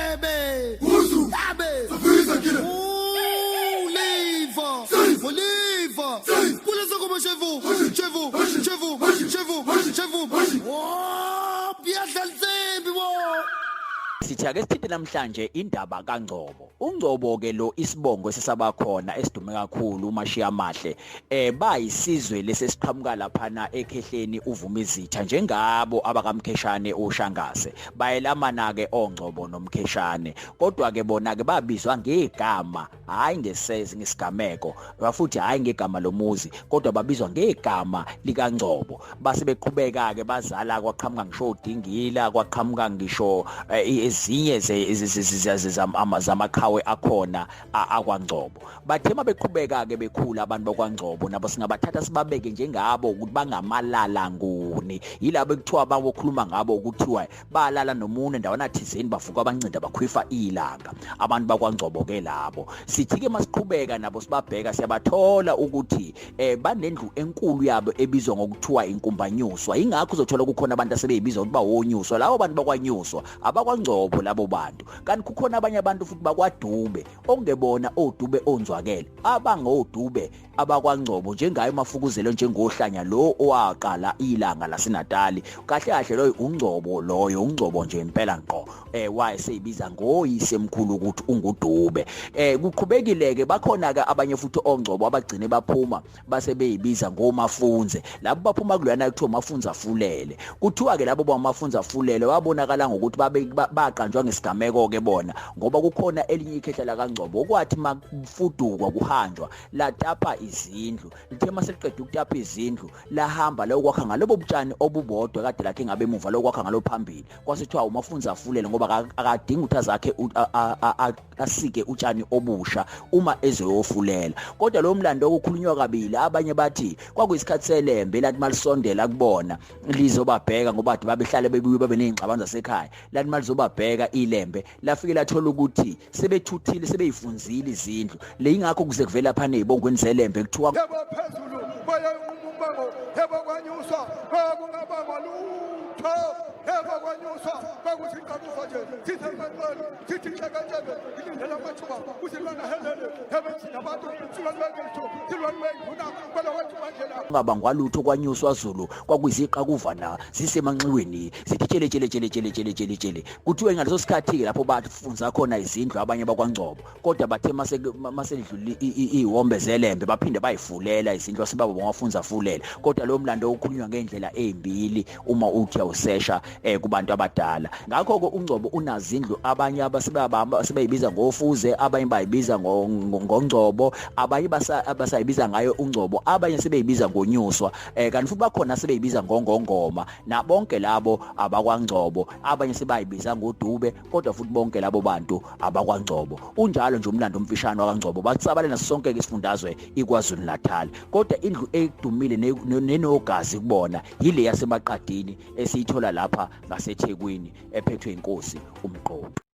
Yebe. Yabe. Oliva. Oliva. Pula soko chevu. Chevu. Chevu. Chevu. Chevu. Oh, biyadlala insimbi bo. Sithi ake sithinte namhlanje indaba kaNgcobo. UNgcobo ke lo isibongo esisabakhona esidume kakhulu uMashiya Amahle. Bayisizwe lesesiqhamuka laphana ekhehleni uVumizitha njengabo abakamkheshane uShangase. Bayelamana ke oNgcobo nomkheshane. Kodwa ke bona ke babizwa ngegama, hayi ngesezi ngesigameko, futhi hayi ngegama lomuzi, kodwa babizwa ngegama likaNgcobo. Base beqhubeka ke bazala kwaqhamuka ngisho uDingila, kwaqhamuka ngisho ezinye zamaqhawe akhona akwaNgcobo. Bathe mabeqhubeka ke bekhula abantu bakwaNgcobo nabo singabathatha sibabeke njengabo ukuthi bangamalala nguni. Yilabo ekuthiwa bawokhuluma ngabo ukuthiwa balala nomunwe ndawana thizeni bavuka abancinda bakhwifa ilanga. Abantu bakwaNgcobo ke labo. Sithi ke masiqhubeka nabo sibabheka siyabathola ukuthi banendlu enkulu yabo ebizwa ngokuthiwa inkumbanyuswa. Ingakho uzothola kukhona abantu asebeyibiza ukuthi bawonyuswa. Labo bantu bakwanyuswa abakwaNgcobo labo bantu. Kanti kukhona abanye abantu futhi bakwaDube okungebona oDube onzwakele, abangoDube abakwaNgcobo njengayo Mafukuzelo njengohlanya lo owaqala ilanga laseNatali. Kahle kahle loyo uNgcobo, loyo uNgcobo nje impela ngqo. Wayeseyibiza ngoyise emkhulu ukuthi unguDube. Kuqhubekile ke bakhona ke abanye futhi oNgcobo abagcine baphuma base beyibiza ngoMafunze. Labo baphuma kulona kuthiwa Mafunze afulele. Kuthiwa ke labo bamafunze afulele wabonakala ngokuthi babe baqanjwa ngesigameko ke bona, ngoba kukhona elinye ikhehla lakaNgcobo okwathi makufudukwa kuhanjwa latapa izindlu. Lithe maseliqeda ukutapa izindlu lahamba lokwakha ngalobo butshani obubodwa kade lakhe ngabe emuva lokwakha ngalo phambili. Kwase kuthiwa uMafunze afulele ngoba akadingi ukuthi azakhe asike utshani obusha uma ezoyofulela. Kodwa lo mlando okukhulunywa kabili, abanye bathi kwakuyisikhathi selembe lathi malisondela kubona lizobabheka ngoba babehlale bebuye babe nezingxabano zasekhaya. Lathi malizobabheka ilembe lafike lathola ukuthi sebethuthile sebeyifunzile izindlu. Le ingakho kuze kuvela phana ezibongweni zelembe kuthiwa yebo phezulu bayanquma umbango, yebo kwanyuswa kwakungabangwa lutho, yebo kwanyuswa kwakuthi qabufa nje sithe maqolo sithi nhlekantshebe ilindela amathuba kusilwana helele yebo thina abantu silwane bethu silwane benguna kwelo wethu bandlela ngabangwa lutho kwanyuswa Zulu kwakuyiziqa kuvana zisemanxiweni zithi tshele tshele tshele tshele tshele tshele tshele. Kuthiwe ngaleso sikhathi ke lapho bafunza khona izindlu abanye bakwaNgcobo, kodwa bathe maselidlula ihombe zelembe baphinde bayifulela izindlu asebaba bongafunza fulela. Kodwa lo mlando ukhulunywa ngendlela ezimbili uma uthi awusesha kubantu abadala. Ngakho ke uNgcobo unazindlu abanye abasebabamba sebeyibiza ngofuze, abanye bayibiza ngoNgcobo, abanye abasayibiza ngayo uNgcobo, abanye sebeyibiza ngonyuswa, kanti futhi bakhona sebeyibiza ngongongoma. Na bonke labo abakwaNgcobo, abanye sebayibiza ngoDube, kodwa futhi bonke labo bantu abakwaNgcobo. Unjalo nje umlando omfishane wakaNgcobo, batsabale naso sonke isifundazwe iKwaZulu Natal. Kodwa indlu edumile nenogazi kubona yile yaseMaqadini esiyithola lapha ngaseThekwini ephethwe inkosi uMqoqi.